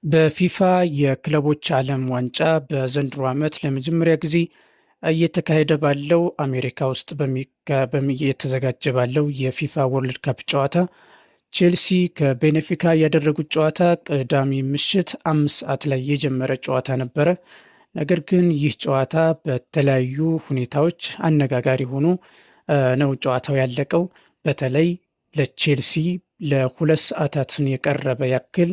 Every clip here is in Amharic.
በፊፋ የክለቦች ዓለም ዋንጫ በዘንድሮ ዓመት ለመጀመሪያ ጊዜ እየተካሄደ ባለው፣ አሜሪካ ውስጥ እየተዘጋጀ ባለው የፊፋ World Cup ጨዋታ ቼልሲ ከቤኔፊካ ያደረጉት ጨዋታ ቅዳሜ ምሽት 5 ሰዓት ላይ የጀመረ ጨዋታ ነበረ። ነገር ግን ይህ ጨዋታ በተለያዩ ሁኔታዎች አነጋጋሪ ሆኖ ነው ጨዋታው ያለቀው። በተለይ ለቼልሲ ለ2 ሰዓታትን የቀረበ ያክል፣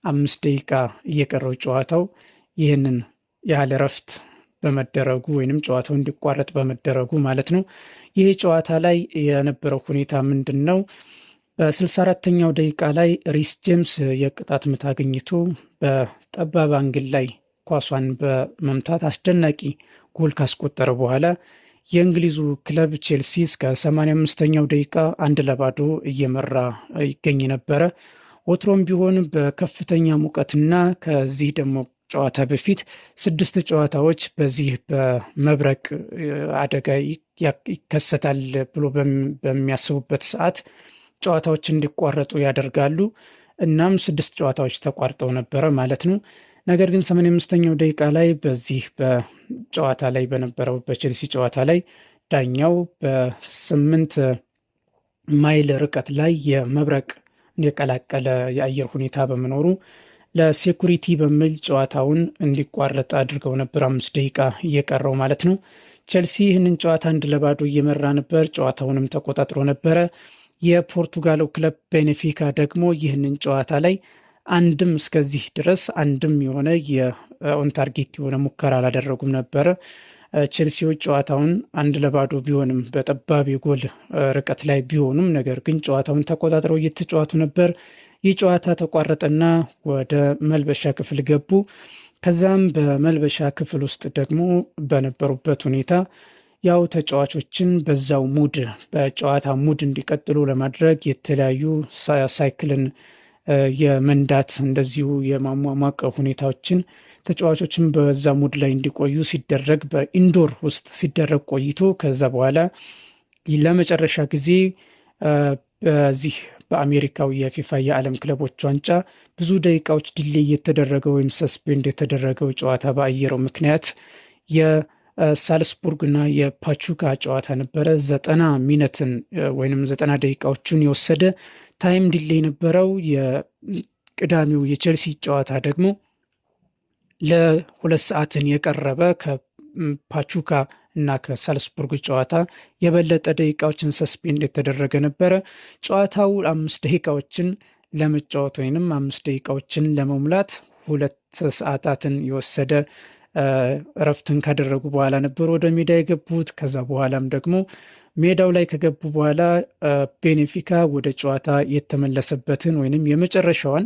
5 ደቂቃ እየቀረው ጨዋታው ይህንን ያህል እረፍት በመደረጉ ወይንም ጨዋታው እንዲቋረጥ በመደረጉ ማለት ነው። ይህ ጨዋታ ላይ የነበረው ሁኔታ ምንድን ነው? በ64ኛው ደቂቃ ላይ ሪስ ጄምስ የቅጣት ምት አግኝቶ በጠባብ angle ላይ ኳሷን በመምታት አስደናቂ ጎል ካስቆጠረ በኋላ የእንግሊዙ ክለብ ቼልሲ እስከ 85ኛው ደቂቃ 1-0 እየመራ ይገኝ ነበረ። ወትሮም ቢሆን በከፍተኛ ሙቀትና ከዚህ ደግሞ ጨዋታ በፊት ስድስት ጨዋታዎች በዚህ በመብረቅ አደጋ ይከሰታል ብሎ በሚያስቡበት ሰዓት ጨዋታዎች እንዲቋረጡ ያደርጋሉ። እናም ስድስት ጨዋታዎች ተቋርጠው ነበረ ማለት ነው። ነገር ግን 85ኛው ደቂቃ ላይ በዚህ በጨዋታ ላይ በነበረው በቼልሲ ጨዋታ ላይ ዳኛው በ8 ማይል ርቀት ላይ የመብረቅ የቀላቀለ የአየር ሁኔታ በመኖሩ ለ security በሚል ጨዋታውን እንዲቋረጥ አድርገው ነበር፣ 5 ደቂቃ እየቀረው ማለት ነው። ቼልሲ ይህንን ጨዋታ 1-0 እየመራ ነበር። ጨዋታውንም ተቆጣጥሮ ነበረ። የፖርቱጋሉ ክለብ ቤኔፊካ ደግሞ ይህንን ጨዋታ ላይ አንድም እስከዚህ ድረስ አንድም የሆነ የ on target የሆነ ሙከራ አላደረጉም ነበረ። ቼልሲዎች ጨዋታውን 1-0 ቢሆንም፣ በጠባብ የጎል ርቀት ላይ ቢሆኑም፣ ነገር ግን ጨዋታውን ተቆጣጥረው እየተጫወቱ ነበር። ይህ ጨዋታ ተቋረጠና ወደ መልበሻ ክፍል ገቡ። ከዛም በመልበሻ ክፍል ውስጥ ደግሞ በነበሩበት ሁኔታ ያው ተጫዋቾችን በዛው mood፣ በጨዋታ mood እንዲቀጥሉ ለማድረግ የተለያዩ ሳይክልን የመንዳት፣ እንደዚሁ የማሟሟቅ ሁኔታዎችን ተጫዋቾችን በዛ mood ላይ እንዲቆዩ ሲደረግ፣ በ indoor ውስጥ ሲደረግ ቆይቶ ከዛ በኋላ ለመጨረሻ ጊዜ በዚህ በአሜሪካው የፊፋ የዓለም ክለቦች ዋንጫ ብዙ ደቂቃዎች delay የተደረገው ወይም suspend የተደረገው ጨዋታ በአየሩ ምክንያት የሳልስቡርግ እና የፓቹካ ጨዋታ ነበረ። 90 minute ን ወይም 90 ደቂቃዎችን የወሰደ time delay የነበረው የቅዳሜው የቼልሲ ጨዋታ ደግሞ ለ2 ሰዓትን የቀረበ፣ ከፓቹካ እና ከሳልስቡርግ ጨዋታ የበለጠ ደቂቃዎችን suspend የተደረገ ነበረ። ጨዋታው 5 ደቂቃዎችን ለመጫወት ወይንም 5 ደቂቃዎችን ለመሙላት 2 ሰዓታትን የወሰደ እረፍትን ካደረጉ በኋላ ነበር ወደ ሜዳ የገቡት። ከዛ በኋላም ደግሞ ሜዳው ላይ ከገቡ በኋላ ቤኔፊካ ወደ ጨዋታ የተመለሰበትን ወይንም የመጨረሻዋን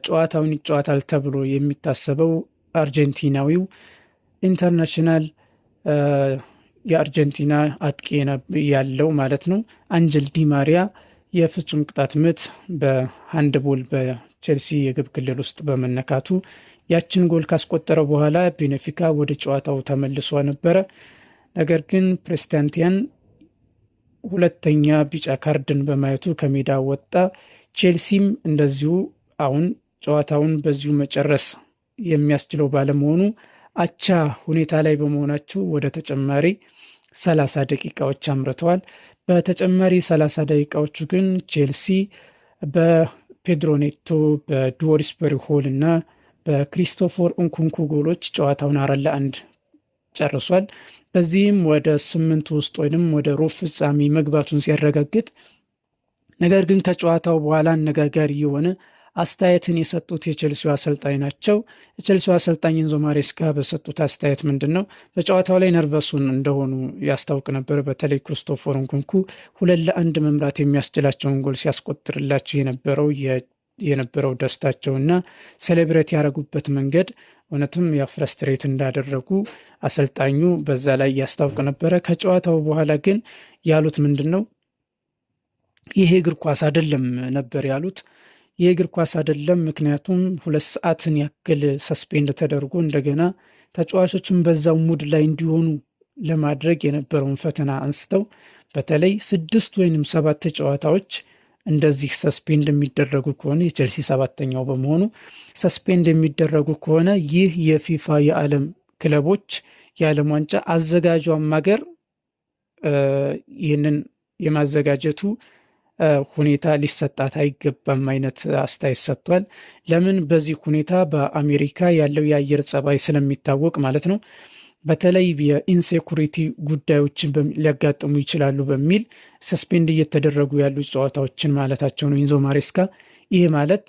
ጨዋታውን ይጫወታል ተብሎ የሚታሰበው አርጀንቲናዊው international፣ የአርጀንቲና አጥቂ ያለው ማለት ነው፣ አንጀል ዲማሪያ የፍጹም ቅጣት ምት በ handball በቼልሲ የግብ ክልል ውስጥ በመነካቱ ያችን ጎል ካስቆጠረ በኋላ ቤኔፊካ ወደ ጨዋታው ተመልሶ ነበረ። ነገር ግን ፕሬስታንቲያን ሁለተኛ ቢጫ ካርድን በማየቱ ከሜዳ ወጣ። ቼልሲም እንደዚሁ አሁን ጨዋታውን በዚሁ መጨረስ የሚያስችለው ባለመሆኑ፣ አቻ ሁኔታ ላይ በመሆናቸው ወደ ተጨማሪ 30 ደቂቃዎች አምርተዋል። በተጨማሪ 30 ደቂቃዎቹ ግን ቼልሲ በፔድሮ ኔቶ፣ በዲውስበሪ ሆል እና በክሪስቶፈር እንኩንኩ ጎሎች ጨዋታውን 4-1 ጨርሷል። በዚህም ወደ ስምንት ውስጥ ወይም ወደ ሩብ ፍጻሜ መግባቱን ሲያረጋግጥ፣ ነገር ግን ከጨዋታው በኋላ አነጋጋሪ የሆነ አስተያየትን የሰጡት የቼልሲው አሰልጣኝ ናቸው። የቼልሲው አሰልጣኝ ኢንዞ ማሬስካ በሰጡት አስተያየት ምንድን ነው፣ በጨዋታው ላይ nervous እንደሆኑ ያስታውቅ ነበር። በተለይ ክርስቶፈር ንኩንኩ 2-1 መምራት የሚያስችላቸውን ጎል ሲያስቆጥርላቸው የነበረው ደስታቸውና celebrate ያደረጉበት መንገድ እውነትም ያ frustrate እንዳደረጉ አሰልጣኙ በዛ ላይ ያስታውቅ ነበረ። ከጨዋታው በኋላ ግን ያሉት ምንድን ነው? ይሄ እግር ኳስ አይደለም ነበር ያሉት። ይህ እግር ኳስ አይደለም፣ ምክንያቱም 2 ሰዓትን ያክል suspend ተደርጎ እንደገና ተጫዋቾችን በዛው mood ላይ እንዲሆኑ ለማድረግ የነበረውን ፈተና አንስተው፣ በተለይ ስድስት ወይንም ሰባት ጨዋታዎች እንደዚህ suspend የሚደረጉ ከሆነ፣ የቼልሲ ሰባተኛው በመሆኑ suspend የሚደረጉ ከሆነ፣ ይህ የፊፋ የዓለም ክለቦች የዓለም ዋንጫ አዘጋጇም ሀገር ይህንን የማዘጋጀቱ ሁኔታ ሊሰጣት አይገባም አይነት አስተያየት ሰጥቷል። ለምን በዚህ ሁኔታ በአሜሪካ ያለው የአየር ጸባይ ስለሚታወቅ ማለት ነው። በተለይ የ insecurity ጉዳዮችን ሊያጋጥሙ ይችላሉ በሚል suspend እየተደረጉ ያሉ ጨዋታዎችን ማለታቸው ነው ኢንዞ ማሬስካ። ይህ ማለት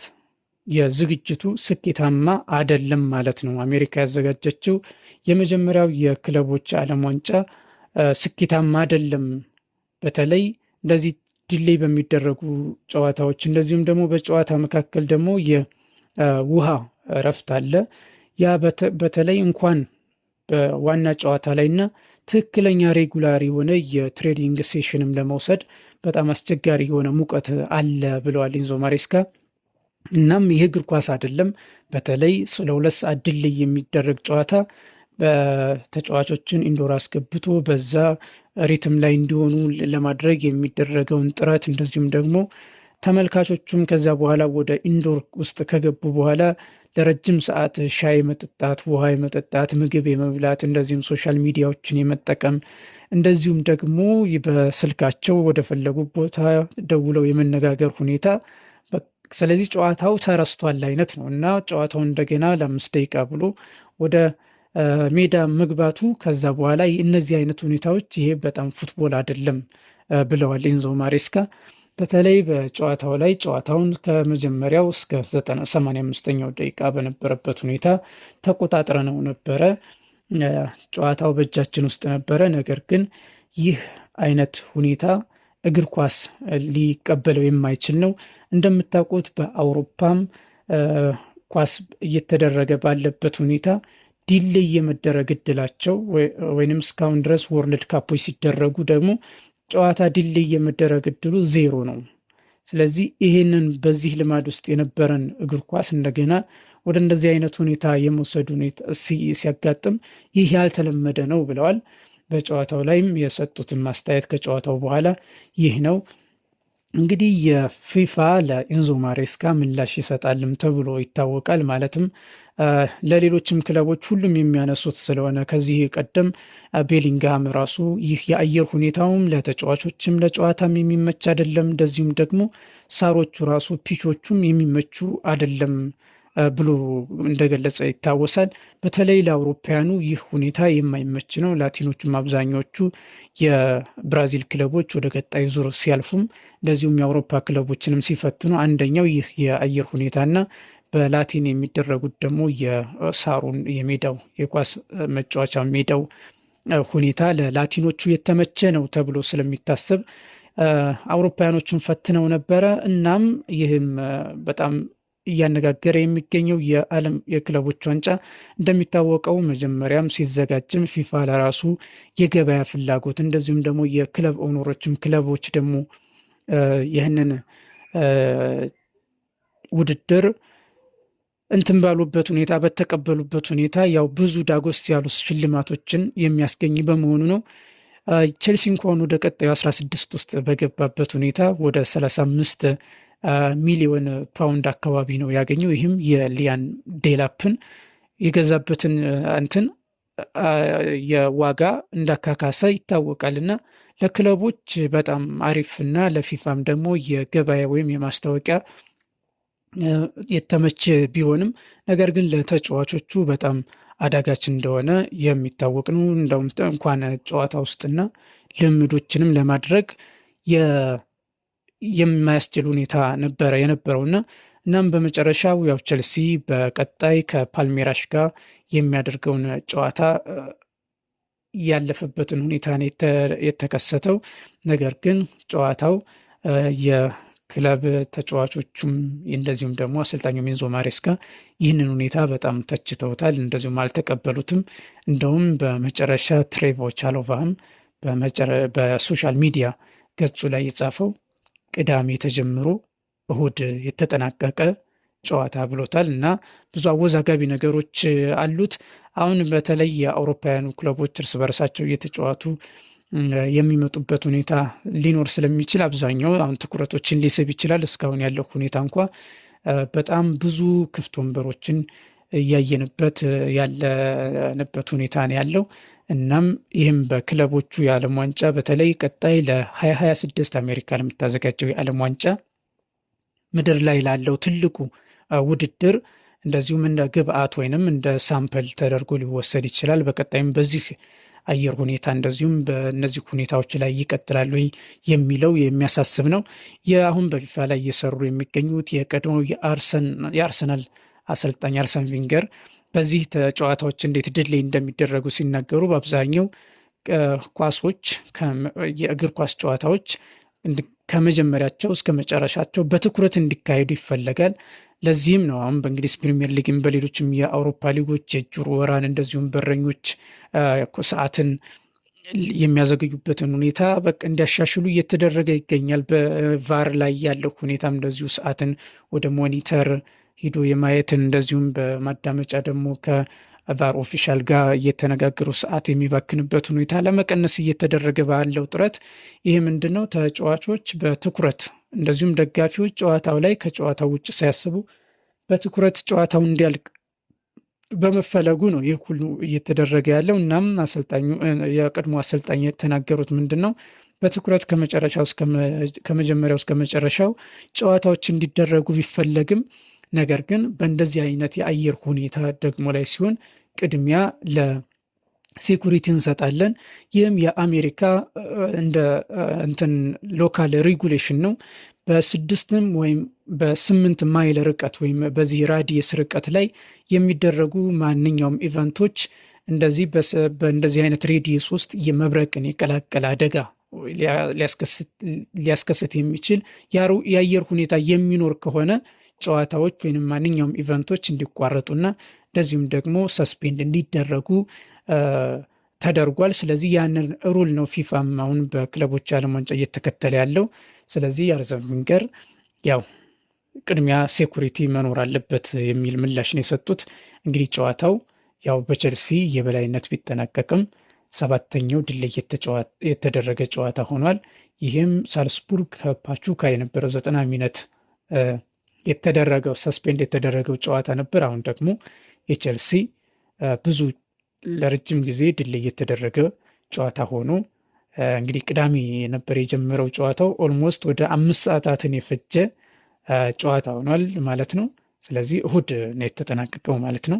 የዝግጅቱ ስኬታማ አይደለም ማለት ነው። አሜሪካ ያዘጋጀችው የመጀመሪያው የክለቦች ዓለም ዋንጫ ስኬታማ አይደለም። በተለይ እንደዚህ delay በሚደረጉ ጨዋታዎች፣ እንደዚሁም ደግሞ በጨዋታ መካከል ደግሞ የውሃ እረፍት አለ። ያ በተለይ እንኳን በዋና ጨዋታ ላይ እና ትክክለኛ regular የሆነ የ training session ም ለመውሰድ በጣም አስቸጋሪ የሆነ ሙቀት አለ ብለዋል ኢንዞ ማሬስካ። እናም ይህ እግር ኳስ አይደለም። በተለይ ለ2 ሰዓት delay የሚደረግ ጨዋታ በተጫዋቾችን indoor አስገብቶ በዛ rhythm ላይ እንዲሆኑ ለማድረግ የሚደረገውን ጥረት፣ እንደዚሁም ደግሞ ተመልካቾቹም ከዛ በኋላ ወደ indoor ውስጥ ከገቡ በኋላ ለረጅም ሰዓት ሻይ መጠጣት፣ ውሃ የመጠጣት፣ ምግብ የመብላት፣ እንደዚሁም social media ዎችን የመጠቀም፣ እንደዚሁም ደግሞ በስልካቸው ወደ ፈለጉ ቦታ ደውለው የመነጋገር ሁኔታ፣ ስለዚህ ጨዋታው ተረስቷል አይነት ነው። እና ጨዋታው እንደገና ለ5 ደቂቃ ብሎ ወደ ሜዳ መግባቱ፣ ከዛ በኋላ እነዚህ አይነት ሁኔታዎች ይሄ በጣም football አይደለም ብለዋል ኢንዞ ማሬስካ። በተለይ በጨዋታው ላይ ጨዋታውን ከመጀመሪያው እስከ 85ኛው ደቂቃ በነበረበት ሁኔታ ተቆጣጥረነው ነበረ። ጨዋታው በእጃችን ውስጥ ነበረ። ነገር ግን ይህ አይነት ሁኔታ እግር ኳስ ሊቀበለው የማይችል ነው። እንደምታውቁት በአውሮፓም ኳስ እየተደረገ ባለበት ሁኔታ delay የመደረግ እድላቸው ወይንም እስካሁን ድረስ World Cup ኦች ሲደረጉ ደግሞ ጨዋታ delay የመደረግ እድሉ ዜሮ ነው። ስለዚህ ይሄንን በዚህ ልማድ ውስጥ የነበረን እግር ኳስ እንደገና ወደ እንደዚህ አይነት ሁኔታ የመውሰድ ሁኔታ ሲያጋጥም ይህ ያልተለመደ ነው ብለዋል። በጨዋታው ላይም የሰጡትን ማስተያየት ከጨዋታው በኋላ ይህ ነው። እንግዲህ የፊፋ ለኢንዞ ማሬስካ ምላሽ ይሰጣልም ተብሎ ይታወቃል። ማለትም ለሌሎችም ክለቦች ሁሉም የሚያነሱት ስለሆነ፣ ከዚህ ቀደም ቤሊንግሃም ራሱ ይህ የአየር ሁኔታውም ለተጫዋቾችም ለጨዋታም የሚመች አይደለም፣ እንደዚሁም ደግሞ ሳሮቹ ራሱ pitch ኦቹም የሚመቹ አይደለም ብሎ እንደገለጸ ይታወሳል። በተለይ ለአውሮፓውያኑ ይህ ሁኔታ የማይመች ነው። ላቲኖቹም አብዛኛዎቹ የብራዚል ክለቦች ወደ ቀጣይ ዙር ሲያልፉም እንደዚሁም የአውሮፓ ክለቦችንም ሲፈትኑ አንደኛው ይህ የአየር ሁኔታና በላቲን የሚደረጉት ደግሞ የሳሩን የሜዳው የኳስ መጫወቻ ሜዳው ሁኔታ ለላቲኖቹ የተመቸ ነው ተብሎ ስለሚታሰብ አውሮፓውያኖቹን ፈትነው ነበረ። እናም ይህም በጣም እያነጋገረ የሚገኘው የዓለም የክለቦች ዋንጫ እንደሚታወቀው መጀመሪያም ሲዘጋጅም ፊፋ ለራሱ የገበያ ፍላጎት፣ እንደዚሁም ደግሞ የክለብ owner ኦችም ክለቦች ደግሞ ይህንን ውድድር እንትን ባሉበት ሁኔታ፣ በተቀበሉበት ሁኔታ ያው ብዙ ዳጎስ ያሉ ሽልማቶችን የሚያስገኝ በመሆኑ ነው። ቼልሲ እንኳን ወደ ቀጣዩ 16 ውስጥ በገባበት ሁኔታ ወደ 35 ሚሊዮን ፓውንድ አካባቢ ነው ያገኘው። ይህም የሊያን ዴላፕን የገዛበትን እንትን የዋጋ እንዳካካሰ ይታወቃል። እና ለክለቦች በጣም አሪፍ እና ለፊፋም ደግሞ የገበያ ወይም የማስታወቂያ የተመቸ ቢሆንም ነገር ግን ለተጫዋቾቹ በጣም አዳጋች እንደሆነ የሚታወቅ ነው። እንደውም እንኳን ጨዋታ ውስጥና ልምዶችንም ለማድረግ የማያስችል ሁኔታ ነበረ የነበረው። እና እናም በመጨረሻው ያው ቸልሲ በቀጣይ ከፓልሜራሽ ጋር የሚያደርገውን ጨዋታ ያለፈበትን ሁኔታ ነው የተከሰተው። ነገር ግን ጨዋታው የክለብ ተጫዋቾቹም እንደዚሁም ደግሞ አሰልጣኙ ኢንዞ ማሬስካ ይህንን ሁኔታ በጣም ተችተውታል፣ እንደዚሁም አልተቀበሉትም። እንደውም በመጨረሻ ትሬቮ ቻሎቫህም በ social media ገጹ ላይ የጻፈው ቅዳሜ ተጀምሮ እሁድ የተጠናቀቀ ጨዋታ ብሎታል። እና ብዙ አወዛጋቢ ነገሮች አሉት። አሁን በተለይ የአውሮፓውያኑ ክለቦች እርስ በርሳቸው እየተጫወቱ የሚመጡበት ሁኔታ ሊኖር ስለሚችል አብዛኛው አሁን ትኩረቶችን ሊስብ ይችላል። እስካሁን ያለው ሁኔታ እንኳ በጣም ብዙ ክፍት ወንበሮችን እያየንበት ያለንበት ሁኔታ ነው ያለው። እናም ይህም በክለቦቹ የዓለም ዋንጫ በተለይ ቀጣይ ለ2026 አሜሪካ ለምታዘጋጀው የዓለም ዋንጫ ምድር ላይ ላለው ትልቁ ውድድር እንደዚሁም እንደ ግብአት ወይንም እንደ sample ተደርጎ ሊወሰድ ይችላል። በቀጣይም በዚህ አየር ሁኔታ እንደዚሁም በእነዚህ ሁኔታዎች ላይ ይቀጥላሉ የሚለው የሚያሳስብ ነው። የአሁን በፊፋ ላይ እየሰሩ የሚገኙት የቀድሞው የአርሰናል አሰልጣኝ አርሰን ቪንገር በዚህ ጨዋታዎች እንዴት delay እንደሚደረጉ ሲናገሩ በአብዛኛው ኳሶች፣ የእግር ኳስ ጨዋታዎች ከመጀመሪያቸው እስከ መጨረሻቸው በትኩረት እንዲካሄዱ ይፈለጋል። ለዚህም ነው አሁን በእንግሊዝ ፕሪሚየር ሊግም በሌሎችም የአውሮፓ ሊጎች የእጅ ውርወራን እንደዚሁም በረኞች ሰዓትን የሚያዘገዩበትን ሁኔታ በቃ እንዲያሻሽሉ እየተደረገ ይገኛል። በ VAR ላይ ያለው ሁኔታም እንደዚሁ ሰዓትን ወደ monitor ሂዶ የማየትን እንደዚሁም በማዳመጫ ደግሞ ከ VAR official ጋር እየተነጋገሩ ሰዓት የሚባክንበት ሁኔታ ለመቀነስ እየተደረገ ባለው ጥረት ይህ ምንድን ነው፣ ተጫዋቾች በትኩረት እንደዚሁም ደጋፊዎች ጨዋታው ላይ ከጨዋታው ውጭ ሳያስቡ በትኩረት ጨዋታው እንዲያልቅ በመፈለጉ ነው ይህ ሁሉ እየተደረገ ያለው። እናም አሰልጣኙ፣ የቀድሞ አሰልጣኝ የተናገሩት ምንድን ነው፣ በትኩረት ከመጨረሻው ከመጀመሪያው እስከ መጨረሻው ጨዋታዎች እንዲደረጉ ቢፈለግም ነገር ግን በእንደዚህ አይነት የአየር ሁኔታ ደግሞ ላይ ሲሆን ቅድሚያ ለ security እንሰጣለን። ይህም የአሜሪካ እንደ እንትን local regulation ነው። በ6ም ወይም በ8 ማይል ርቀት ወይም በዚህ radius ርቀት ላይ የሚደረጉ ማንኛውም event ኦች እንደዚህ በእንደዚህ አይነት radius ውስጥ የመብረቅን የቀላቀለ አደጋ ሊያስከስት የሚችል የአየር ሁኔታ የሚኖር ከሆነ ጨዋታዎች ወይም ማንኛውም event ኦች እንዲቋረጡና እንደዚሁም ደግሞ suspend እንዲደረጉ ተደርጓል። ስለዚህ ያንን rule ነው ፊፋም አሁን በክለቦች ዓለም ዋንጫ እየተከተለ ያለው። ስለዚህ አርሰን ቬንገር ያው ቅድሚያ security መኖር አለበት የሚል ምላሽ ነው የሰጡት። እንግዲህ ጨዋታው ያው በቸልሲ የበላይነት ቢጠናቀቅም ሰባተኛው delay የተደረገ ጨዋታ ሆኗል። ይህም ሳልስቡርግ ከፓቹካ የነበረው 90 minute የተደረገው suspend የተደረገው ጨዋታ ነበር። አሁን ደግሞ የቸልሲ ብዙ ለረጅም ጊዜ delay የተደረገ ጨዋታ ሆኖ እንግዲህ ቅዳሜ ነበር የጀመረው ጨዋታው፣ almost ወደ 5 ሰዓታትን የፈጀ ጨዋታ ሆኗል ማለት ነው። ስለዚህ እሁድ ነው የተጠናቀቀው ማለት ነው።